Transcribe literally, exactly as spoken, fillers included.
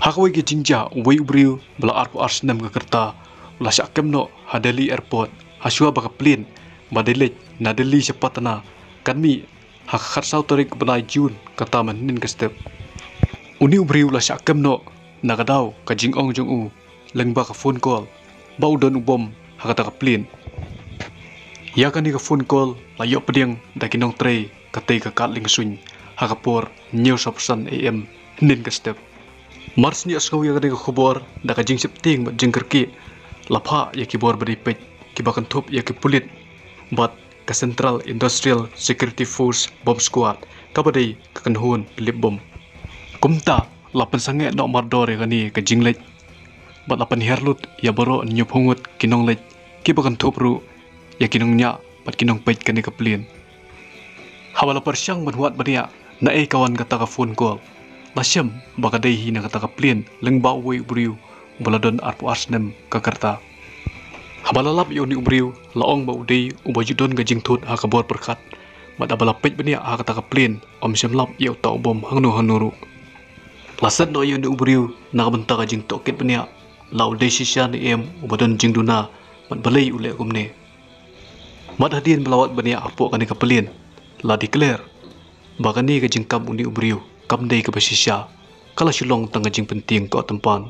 Ha kawei ka jingjia, uwei u briew ba la arphew ar snem ka rta u la shah kem noh ha Delhi Airport, ha shuwa ba ka plane ba dei leit na Delhi sha Patna kan mih ha ka khatsaw tarik bnai June kata mynhynnin ka step. Une u briew u la shah kem noh na ka daw ka jingong jong u lyngba ka phone call ba u don u bom ha kata ka plane. Ïa kane ka phone call la ïoh pdiang da ki nongtrei katei ka kad liengsuiñ ha ka por hynñiew saw phew san A M hynnin ka step. Mar shu ïohsngew ïa kane ka khubor, da ka jingsheptieng bad jingkyrkieh la phah ïa ki bor ba dei peit kiba kynthup ïa ki pulit bad ka Central Industrial Security Force Bomb Squad, kaba dei ka kynhun lip bom. Kumta la pynsangeh noh mardor ïa kane ka jingleit bad la pynhiar lut ïa baroh hynñiewphew ngut ki nongleit kiba kynthup ruh ïa ki nongñiah bad ki nongpeit kane ka plane. Haba la pyrshang ban wad bniah naei ka wan kata ka phone call, la shem ba ka dei hi na kata ka plane lyngba uwei u briew uba la don arphew ar snem ka rta. Haba la lap ïa une u briew, la ong ba u dei uba ju don ka jingthut ha ka bor pyrkhat bad haba la peit bniah ha kata ka plane, ym shym lap ïa uta u bom hangno hangno ruh. La set noh ïa une u briew na ka bynta ka jingtohkit bniah la u dei shisha ne em uba don jingduna bad balei u leh kumne. Bad hadien ba la wad bniah hapoh kane ka plane, la declare ba kane ka jingkam une u briew kam dei kaba shisha, ka la shu long tang ka jingpyntieng koh tympan.